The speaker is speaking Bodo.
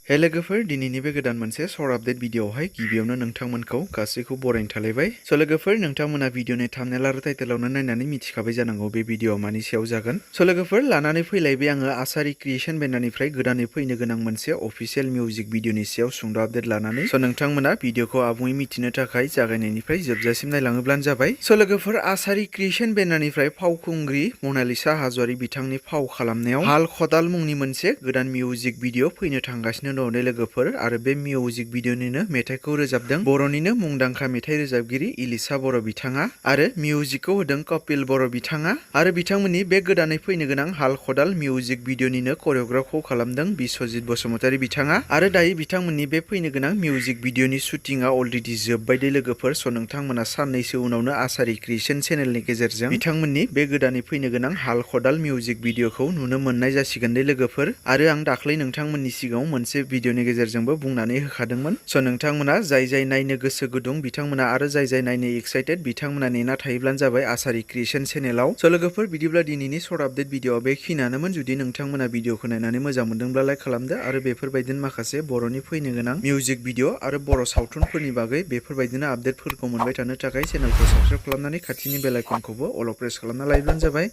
हे लोगोफोर दिनैनि बे गोदान मोनसे सर्ट आपडेट भिडिअआवहाय गिबियावनो नोंथांमोनखौ गासैखौ बरायनो थालायबाय। स' लोगोफोर नोंथांमोना भिडिअनि थाम्बनेल आरो टाइटेलावनो नायनानै मिथिखाबाय जानांगौ बे भिडिअआ मानि सायाव जागोन। स' लोगोफोर लानानै फैलायबाय आङो आसारि क्रिएशन बेनारनिफ्राय गोदानै फैनो गोनां मोनसे अफिसियेल मिउजिक भिडिअनि सायाव सुंद' आपडेट लानानै। स' नोंथांमोना भिडिअखौ आबुङै मिथिनो थाखाय जागायनायनिफ्राय जोबजासिम नायलाङोब्लानो जाबाय। स' लोगोफोर आसारि क्रिएशन बेनारनिफ्राय फावखुंग्रि मनालिसा हाज'वारी बिथांनि फाव खालामनायाव हाल खदाल मुंनि मोनसे गोदान मिउजिक भिडिअ फैनो थांगासिनो दङ लोगोफोर आरो बे मिउजिक भिडिअनिनो मेथाइखौ रोजाबदों बर'निनो मुंदांखा मेथाइ रोजाबगिरि इलिसा बर' बिथाङा आरो मिउजिकखौ होदों कपिल बर' बिथाङा आरो बिथांमोननि बे गोदानै फैनो गोनां हाल खदाल मिउजिक भिडिअनिनो करिय'ग्राफखौ खालामदों बिश्वजित बसुमतारी बिथाङा आरो दायो बिथांमोननि बे फैनो गोनां मिउजिक भिडिअनि शुटिंआ अलरेडि जोबबाय दे लोगोफोर। स' नोंथांमोना साननैसो उनावनो आसारि क्रिएशन चेनेलनि गेजेरजों बिथांमोननि बे गोदानै फैनो गोनां हाल खदाल मिउजिक भिडिअखौ नुनो मोननाय जासिगोन दे लोगोफोर आरो आं दाख्लै नोंथांमोननि सिगाङाव मोनसे भिडिअनि गेजेरजोंबो बुंनानै होखादोंमोन। स' नोंथांमोना जाय नायनो गोसो गुदुं बिथांमोना आरो जाय नायनो एक्साइटेड बिथांमोना नेना थायोब्लानो जाबाय आसारि क्रिएशन चेनेलाव। स' लोगोफोर बिदिब्ला दिनैनि सर्ट आपडेट भिडिअआ बेखिनियानोमोन। जुदि नोंथांमोना भिडिअखौ नायनानै मोजां मोनदोंब्ला लाइक खालामदो आरो बेफोरबायदिनो माखासे बर'नि फैनो गोनां मिउजिक भिडिअ आरो बर' सावथुनफोरनि बागै बेफोरबायदिनो आपडेटफोरखौ मोनबाय थानो थाखाय चेनेलखौ साबस्क्राइब खालामनानै खाथिनि बेल आइकनखौबो अल प्रेस खालामना लायोब्लानो जाबाय।